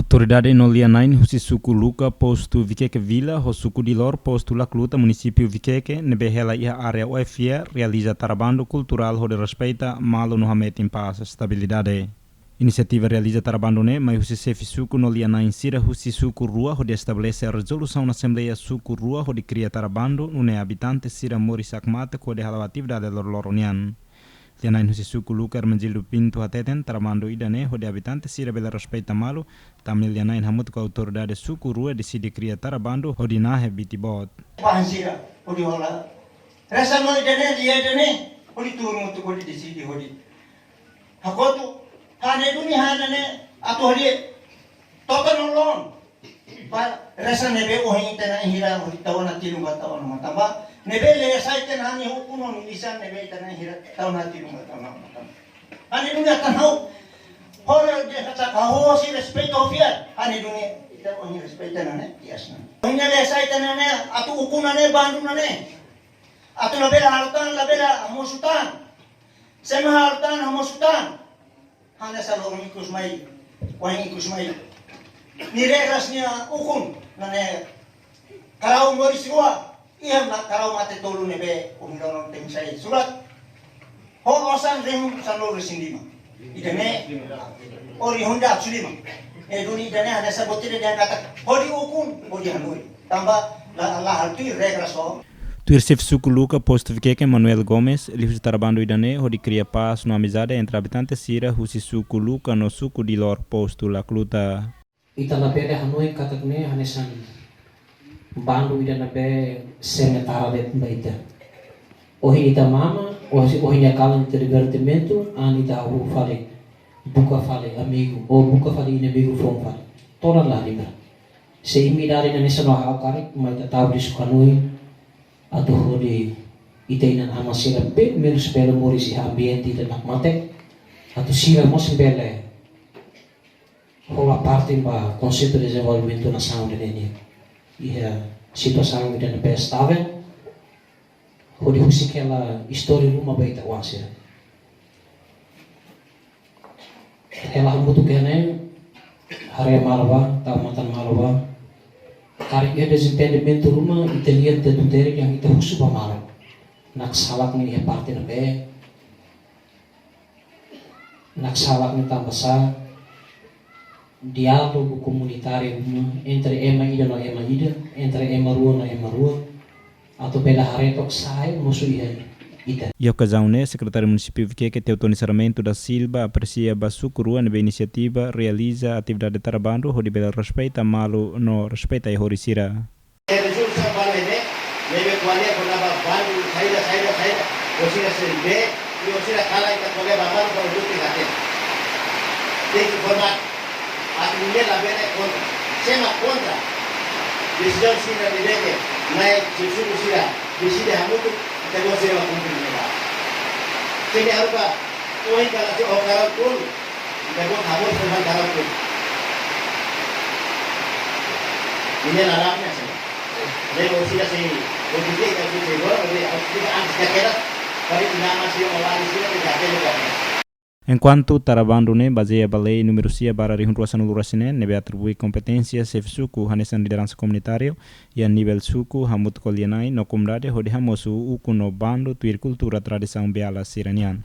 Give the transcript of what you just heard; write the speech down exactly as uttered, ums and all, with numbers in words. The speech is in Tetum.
Autoridade no lia-na'in husi suku Luka, postu Vikeke Vila, ho suku Dilor, postu Lacluta, munisípiu Vikeke, ne'ebé hela iha área Oefia, realiza tara bandu kulturál hodi respeita malu no hametin pás estabilidade. Inisiativa realiza tara bandu ne'e mai husi xefe suku no lia-na'in sira husi suku rua hodi estabelese rezolusaun asembleia suku rua hodi kria tara bandu nune'e abitante sira moris hakmatek hodi hala'o atividade loroloron nian. Lia-na'in husi suku Luka, Hermenegildo Pinto, hateten tara bandu ida-ne'e hodi abitante sira bele respeita malu, tanba ne'e lia-na'in hamutuk ho autoridade suku rua deside kria tara bandu hodi nahe biti boot. Bahan sira hodi hola. Rasa no ida-ne'e, lia ida-ne'e, hodi turun tu hodi deside hodi hakotu, hanesan duni hanesan ne'e, atu hodi total no loon. Ba resa ne'ebé ohin ita na'in hira hodi tau ona tilun ba tau ona matan ba. Ne'ebé lee sai ita na'in ukun no lisan ne'ebé ita na'in hira tau ona tilun ba tau ona matan. Hanesan duni atan ha'u. Hora de kata kau si respeito ao fiar. Hanesan duni ita ohin respeita ona ne'e, yes na. Ohin lee sai ita ona ne'e, atu ukun ona ne'e, bandu ona ne'e. Atu labele halo tan, labele hamosu tan. Se ema halo tan, hamosu tan. Hanesan loron ikus mai, wain ikus mai. Nia regras nia ukun, nune'e karau moris rua, iha mak karau mate tolu ne'ebé ohin loron tenke sai surat. Ho osan rihun sanulu-resin-lima. Ida-ne'e, o rihun atus lima. Ne'e duni ida-ne'e hanesan buat ida dehan katak, hodi ukun, hodi hanoin. Tanba la, la halo tuir regras ho. Tuir xefe suku Luka, postu Vikeke, Manuel Gomes, liuhusi tara bandu ida-ne'e hodi kria pás no amizade entre abitante sira husi suku Luka no suku Dilor, postu Lacluta. Ita labele hanoin katak ne'e hanesan bandu ida ne'ebé seme tara de'it ba ita. Ohin ita mama, ohin, ohin nia kalan ita divertimentu, anin ita hahú fali, buka fali amigu, ou buka fali inimigu foun fali. Todan la halimar. Se imi idade hanesan ne'e, ha'u karik mai ita tau di'ak hanoin atu hodi ita inan-aman sira pelumenus bele moris iha ambiente ida hakmatek, atu sira mós bele hola parte ba konseitu dezenvolvimentu nasaun ida-ne'e nian. Iha situasaun ida ne'ebé estavel, hodi husik hela istória ruma ba ita-boot sira. Hela hamutuk iha ne'e, haree malu ba, tau matan malu ba. Karik iha dezentendimentu ruma, ita lia ita tuir ida-ne'e ita husu ba malu. Naksalak ne'e iha parte ne'ebé, naksalak ne'e tanba sá, diálogu komunitáriu ruma entre ema ida no ema ida, entre ema rua no ema rua, atu bele haree took saida mak mosu iha ita. Iha okaziaun ne'e, Sekretáriu Munisípiu Vikeke, Teutoni Sarmento da Silva, apresia ba suku rua ne'ebé inisiativa realiza atividade tara bandu hodi bele respeita malu no respeita iha hori sira. Rezolusaun balu ne'e, ne'ebé ko'alia kona-ba bandu saida, saida, saida, orsida seri be, i orsida kalan ita ko'alia ba malu para dute katen. Tenke informar. Atu nune'e labele kontra. Se ema kontra desizaun sira ne'ebé ke, na'i suku sira deside hamutuk, ita-boot sira kumpre ne'ebá. Se ema haruka, ohin kala se o karau tolu, ita-boot hamoos fali karau tolu. Ida-ne'e laran ne'e sira. Ne'e orsida sei, orsida ka sei sei gora, orsida antes ka kera, para ita-nia mama sira, oan sira, ita kera ka. Enkuantu tara bandu ne'e bazeia ba lei númeru sia barra rihun rua sanulu-resin-neen, ne'ebé atribui kompeténsia xefe suku hanesan lideransa komunitáriu, iha nivel suku, hamutuk ho lia-na'in no komunidade, hodi hamosu ukun no bandu tuir kultura tradisaun Beala sira-nian.